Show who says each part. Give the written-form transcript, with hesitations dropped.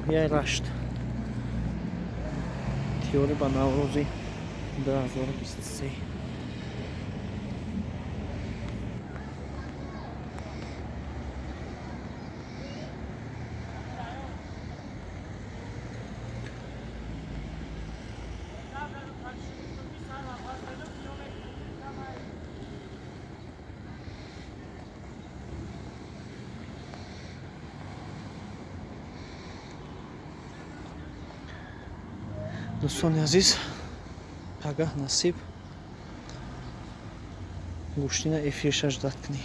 Speaker 1: Ноҳияи Рашт, тиёрӣ ба Наврӯзи 2023. Дӯстони азиз, пагаҳ насиб гӯштина эфирша ждать кунӣ.